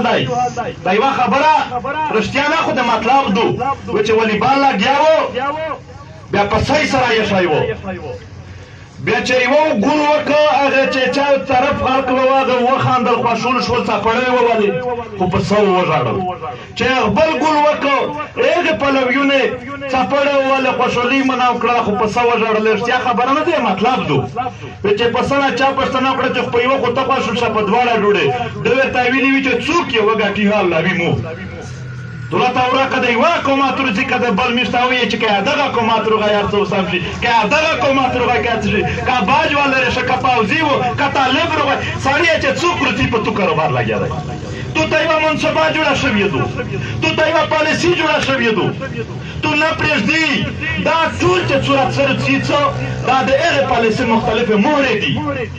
دی دا یوه خبره رښتیا نه خو د مطلب دو و چې والیبال لګیا وو، بیا په سۍ سره یې شی وو، بیا چې یو ګول وکړ، هغه چې چا طرف خلک له هغه وخاندل، خوشحال شول، څپړې وولې، خو په څه وژړل. چې بل ګول وکړ، هغه پلویونه څپړې وولې، خوشحالي مناو کړه، خو په څه وژړل. رښتیا خبره نه دی، مطلب دو چې په سره چا پښتنه کړه چې په یو خو ته خوشحال شه، په دواړه ډوډۍ د ورته ویلي وي چې څوک یې وګټي حال لاوي مو دولت اوراقه دی وا کومه تر چې کده بل مشتاوي چې کیا دغه کومه تر غیر څو سم شي، کیا دغه کومه تر غیر څه شي، کا باج والا شه، کا پاوزی وو، کا طالب رو سړی چې څوک رتی په تو کاروبار لګیا دی. تو ته یو منصوبه جوړه شوې دو، تو ته یو پالیسی جوړه شوې دو، تو نه پرېږدي. دا ټول چې صورت سره څه دا د هغې پالیسي مختلفې مهرې دي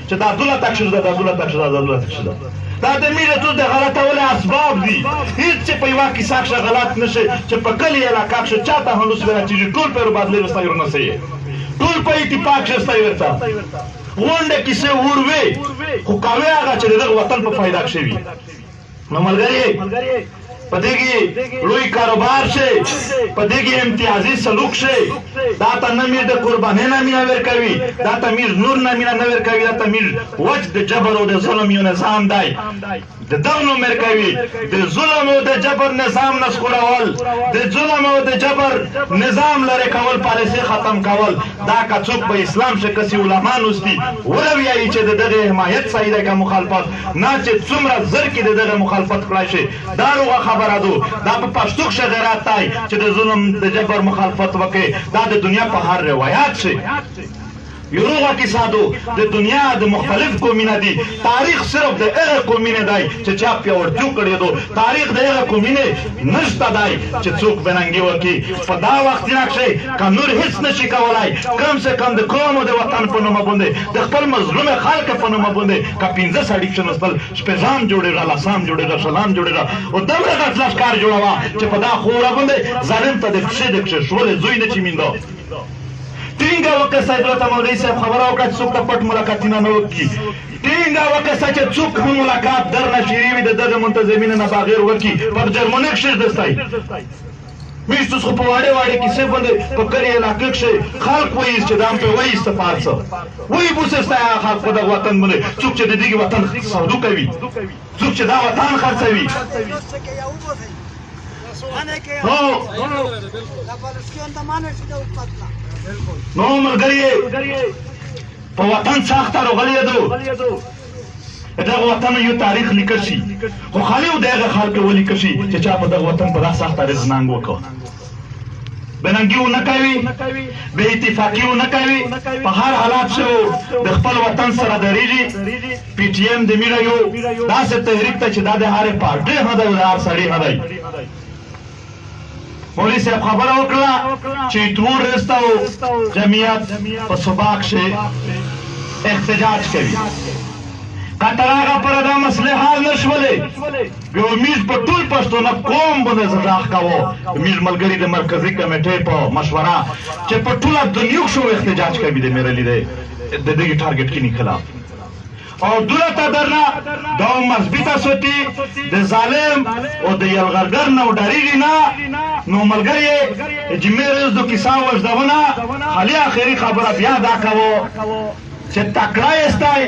چې دا دوله تک ده، دا دوله تک ده، دا دوله تک ده. دا د میرتو د غلطولو اسباب دي. هیڅ چې په یوه کیسه کښې غلط نشي چې په کلي علاقه کښې چاته هم لوس چې ټول په بدلې رسایي ورنسي، ټول په اتفاق کښې ستایي ورته غونډه کیسه ور وي، خو کوي هغه چې دغه وطن په فایده کښې وي. نو ملګری، په دې کې لوی کاروبار شي، په دې کې امتیازي سلوک شي. دا ته نه میر د قربانۍ نه مینه ورکوي، دا ته میر نور نه مینه نه ورکوي، دا ته میر وچ د جبر او د ظلم یو نظام دی، د دغه نوم ورکوي. د ظلم او د جبر نظام نسکورول، د ظلم او د جبر نظام لرې کول، پالیسي ختم کول، دا که څوک په اسلام شي کسي علما نوستي ورویایي چې د دغه حمایت صحیح دی که مخالفت نه، چې څومره زر کې د دغه مخالفت کړای شي. دا روغه خبره دو. دا په پښتو کښې غیرت دی چې د ظلم د جبر مخالفت وکړي. دا د دنیا په هر روایت شي یو روغه کیسه دو. د دنیا د مختلف قومینه دي، تاریخ صرف د هغه قومینه دی چې چا پیاوړتیو کړی دو. تاریخ د هغه قومینه نشته دی چې څوک بننګي وکړي. په دا وخت کښې که نور هیڅ نشي کولای، کم سه کم د قوم او د وطن په نوم باندې، د خپل مظلوم خلک په نوم باندې که 5 سړي کښېناستل، شپږم جوړېږه، لسم جوړېږه، شلم جوړېږه، او دومره غټ لښکر جوړوه چې په دا خوره باندې ظالم ته د پښې د کښېښولې زوی نه چې میندو. ټینګه وکړه صاحب ته مولوي صاحب خبره وکړه چې څوک ته پټ ملاقاتونه نه وکړي. ټینګه وکړه چې څوک هم ملاقات در نه شیري وي د دغه منتظمینو نه بغیر وکړي. پر جرمني کښې دستای میشتوس، خو په واړې واړې کیسې باندې په کلي علاقې کښې خلک وایي چې دا هم په وایي څه پارڅه وایي بوسه ستا خلک په دغه وطن باندې، څوک چې د دې وطن سودو کوي، څوک چې دا وطن خرڅوي. نو نو ملګری، په وطن سخته راغلی دو، دغه وطن یو تاریخ لیکل شي، خو خالي او دغه خلک ولیکل شي چې چا په دغه وطن په دا سخته رزننګ وکړ. بننګي نه کوي، بې اتفاقي نه کوي، په هر حالات شو د خپل وطن سره درېږي. پی ټی ایم د میره یو داسې تحریک ته چې دا د هرې پارټۍ نه دی او د هر سړي نه دی. مولوي صاحب خبره وکړه چې تور رسته جمعیت په صبا کښې احتجاج کوي. قطر هغه پر دا مسلې حل نه شولې، بیا میز په ټول پښتونه قوم باندې زغاخ کاوه. میز ملګری د مرکزی کمیټې په مشوره چې په ټوله دنیا کښې احتجاج کوي د میرعلي دی د دې ټارګټ کې خلاف، او دولت درنه دا مضبوطه سوتی د ظالم او د یلغرګر نه ډریږي نه. نو ملګری، چې مې د کیسه وژدونه خالي اخري خبره بیا دا کوو چې تکړه استای.